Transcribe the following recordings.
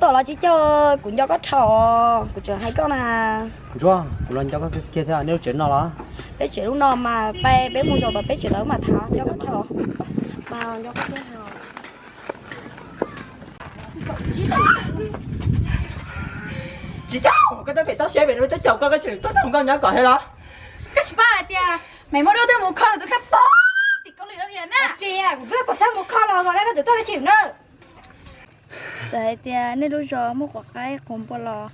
Tom los Tsis Caug, kuv nco koj dhau, kuv tseem hais koj na. Ntsuab, kuv los nco koj kiag thiab, nej lub tsev no los? Peb tsev lub no mas, peb mus zaum tom peb tsev tod mas tham, nco koj dhau. Mas nco koj thiab. Tsis tau, koj twb pem toj siab pem no twb caum koj, koj tseem tuaj nrog nkauj nyob kom heev los? Koj tsis paub hais tias Maiv Muaj Duab twb mus kho nws tus kheej poob tim Kaus Lim Laj Lias na. Tsis, kuv twb pom xab mus kho los zos na, koj twb tuaj tsis na. Txawm hais tias nej lub zos muaj quav qaib quav npua los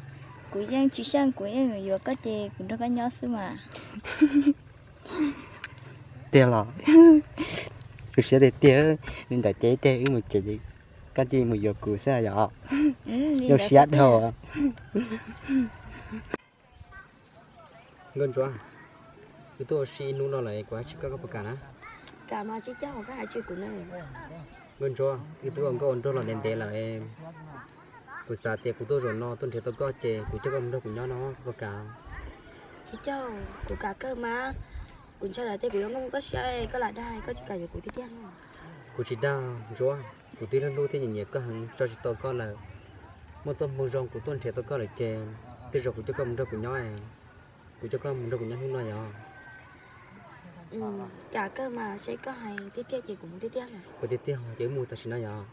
kuv yeej tsis xyeej, kuv yeej yuav koj ces kuv nrog koj nyob xwb mas. Tiag los? Zoo siab tiag tiag, li ntawd ces ib teg wb mus tsev, koj cia mus yuav kuv xwb yom? Zoo siab dhau. Nkauj Ntsuab, wb tuaj ua si ib hnub no lawm, kuv hais tsis koj, koj puas kam na? Kam mas Tsis Caug, koj hais tsis kuv na. Nkauj Ntsuab, wb twb ua nkauj ua nraug los ntev ntev lawm, kuv xav tias kuv tuaj zaum no tuaj nrhiav tau koj ces kuv coj koj mus nrog kuv nyob no, koj puas kam? Tsis Caug, kuv kam kawg mas. Kuv ntshai lawm tias kuv yuav nkauj muaj koj siab, koj lam dag koj tsis kam yuav kuv tiag tiag no. Kuv tsis dag Ntsuab, kuv twb hlub hlub thiab nyiam nyiam koj heev, tso tsis tau koj lawm. Muaj txoj hmoo zoo kuv tuaj nrhiav tau koj lawm ces tej zaum kuv coj koj mus nrog kuv nyob, kuv coj koj mus nrog kuv nyob hnub no yog? Kam kawg mas, seb koj hais tiag tiag ces kuv mus tiag tiag. Kuv tiag tiag ces wb mus tam sim no yog?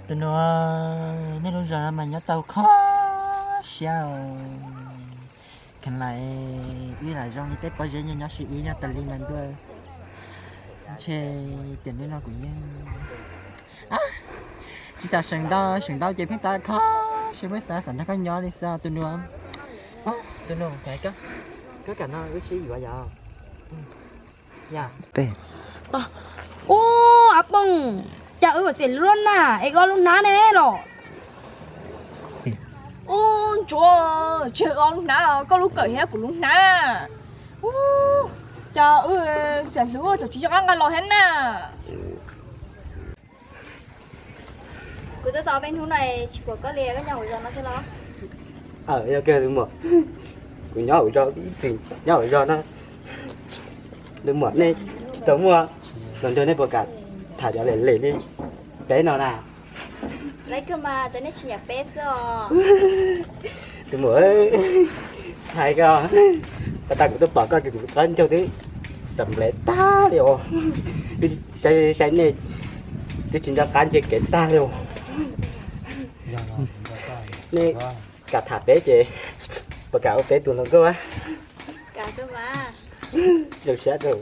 Tus nus, nej lub zos no mas nyob tau kho siab. Kheev lam wb lam zoo li tej pob zeb nyob nyob sib ib nyob tas li mas ntuj. Ntshe tiam neej no kuv yeej tsis xav seev ntau, seev ntau ces pheej tab kho siab, pheej xav xav nrog koj nyob li xwb tus nus. Tus nus, koj kam no wb sib yuav yom? Ub, Ab Pooj, cas wb ua xim lub na es ob lub hnab ne los? Ub, Ntsuab, tsis ob lub hnab, koj lub kawm thiab kuv lub hnab. Ub, cas wb tseem hlub tseem tsis nco qab nqa los thiab na. Kuv twb tos peb hnub no tsis pom koj li, koj nyob hauv zos no thiab los? Yog kawg tus muam, kuv nyob hauv zos ib txwm nyob hauv zos no. Tus muam, nej tsis tau muaj los nrog nej puas kam tham cov lem lem li peb no na? Lawv kawg mas, cov nej tsis nyiam peb xwb os. Tus muam, hais koj, pas tas kuv tuaj pom koj ces kuv qab ncaug twb xam nplev tag li os. Saib nej twb tsis nco qab ntsia kev tag li os. Nej kam tham peb ces puas kam ua peb tus hluas nkauj? Zoo siab rau.